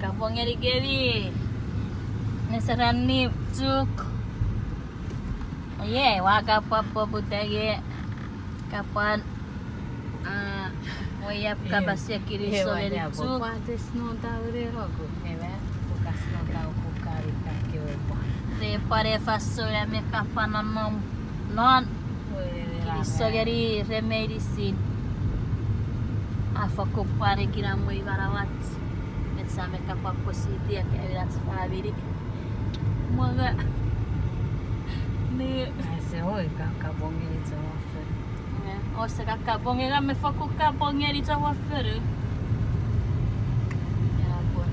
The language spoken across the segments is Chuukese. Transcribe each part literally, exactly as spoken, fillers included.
Kapong ngenikemi. Neseranni Chuuk. Iei, ua kapwa poputa nge kapwan, ah, weap kapas ekinisou ngeni Chuuk. Pwate snow tau re roku, ewe, pwata snow tau pukari kakewe pwan. Re pwan e fansoun a me kapwan nonnom non. Kinisou ngeni re meinisin. A fokkun pwan ekinamwe manauach. Met sa me kapwan positi ika ewe ach famini. Mwaga. Ni. Ese oi ka kapong ngeni Jehova fonu. Nge, ouse ka kapong ngeni, me fokkun kapong ngeni Jehova fonu. Ina pun.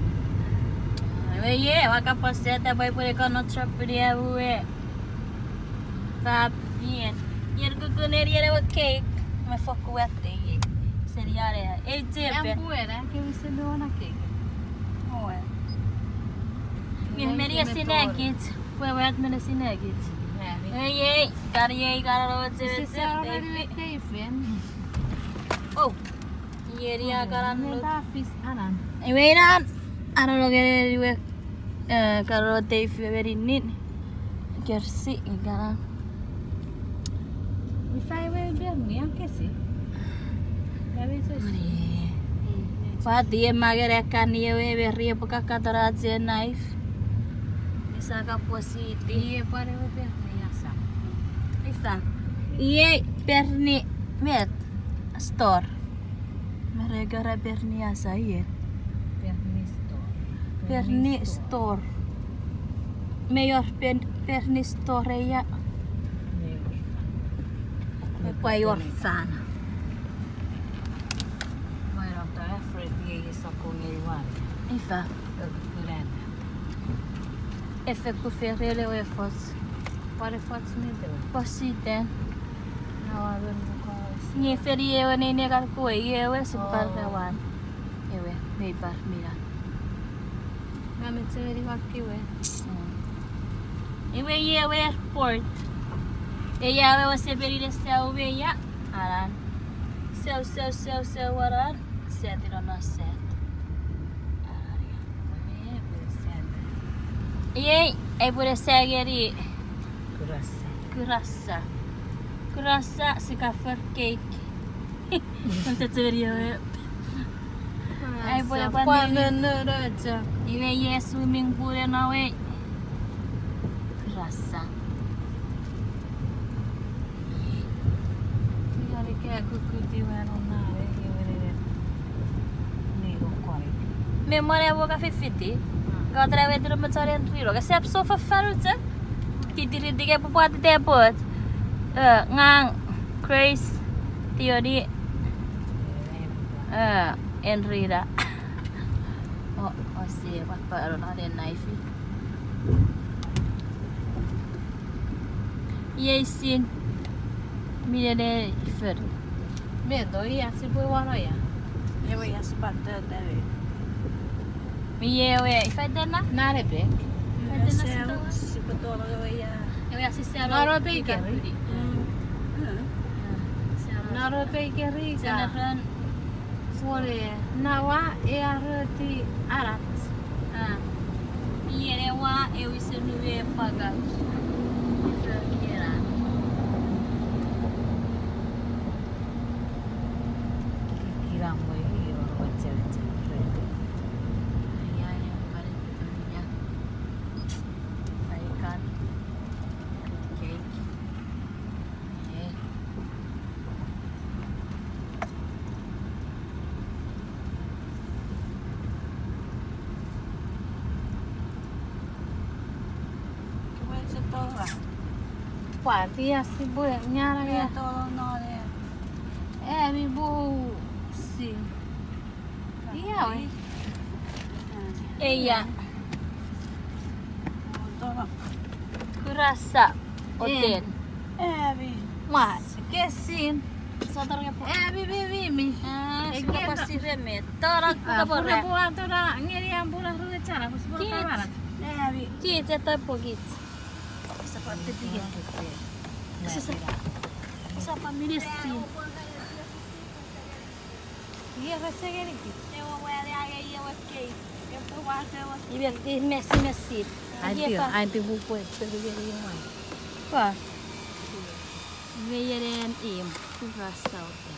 Ewe iei, ua kapong seta pwe pwe kono chopini ewe. Pap, ien. Ien kukkun ien ewe cake. Me fokkun watte iei. Seni are, ei tepe. Ambuera, ke wisen nuona cake. Oe. Min meni esinekich. Pwe wet meni esinekich. Ei, ei, kari ei, kari ro, ise sa ora ni teifen. Oh. Ieri a karan. Meta fis anan. Iwe inan. Anan okere iwe. Eh, karo teifi ewe ninnin. Kersi, ikana. Ifa ewe berni, a kesi. Pwati e magere kan ewe berri e pwe kakatora je knife. Isa ka positi. Iei pwan ewe berni asa. Ifa. Iei berni met. Store. Mare kara berni asa ie. Berni store. Berni store. Mei wor berni store ia. Mei wor fan. Me pwai wor fan. Mei wor fan. Fred ye ye sokun ye wan. Ifa. Kukulan. Efek ku ferele we fos. Pare fos ni te. Fos iten. Nge feri ewe nei ne kan kuwe, ie ewe sipwe kan rewan. Ewe, mei par mina. Nga me cheri wakiwe. Iwe ie ewe airport. Eia ewe sepeni ne sau me ia. Anan. Sau, sau, sau, sau, anan. Set ino no set. Anan ia. Iei, ai pwene sa ngeni. Kurasa. Kurasa. Kurasa, sika for cake. Mtete video e. Ai pwene pwan nene. Iwe ye swimming pool e no we. Kurasa. Me mwane ewe ka fifiti. Ka tara ewe tiro mochon en riro. Ka sep so fafanu che. Titiri tike pupwati te pot. Eh, ngang Grace, Tioni. Eh, en rira. O, o se, papa, aro na de knife. Iei sin. Mine ne ifer. Me to ia sipwe wano ia. Ewe ia sipwe tete. Mi ewe, ifa itena? Nare pek. Ifa itena sipwe tolo ewe ia. Ewe ia sisero. Naro pek keri. Naro pek keri ka. Sore, nawa e aroti arat. Ah. Iere wa e wisen uwe paga. Iso iera. Kira mo i ro wetewete. Ai, ai, ai, pare, pare, ya. Ai, kan. Cake. Pwati a sipwe nyara ya. Ami bu si. Ia we. Eia. Kurasa. Oten. Ebi. Ma, kesin. Satar nge po. Ebi, bi, bi, mi. Ah, sika pasi reme. Tara kuka pora. Pura pura tara ngeri ambula ruwe chara, pasi pora kamara. Ebi. Kit, eta po kit. Sapa tepige. Sisa. Sapa minisi. Ia, rese ngeni kit. Ewe wale age ia we kei. Ewe wale Iwe, i mesi, mesi. Auntie, auntie pupwe, pwe iwe imwan. Pwa. Iwe ien imw, pwe ra saute.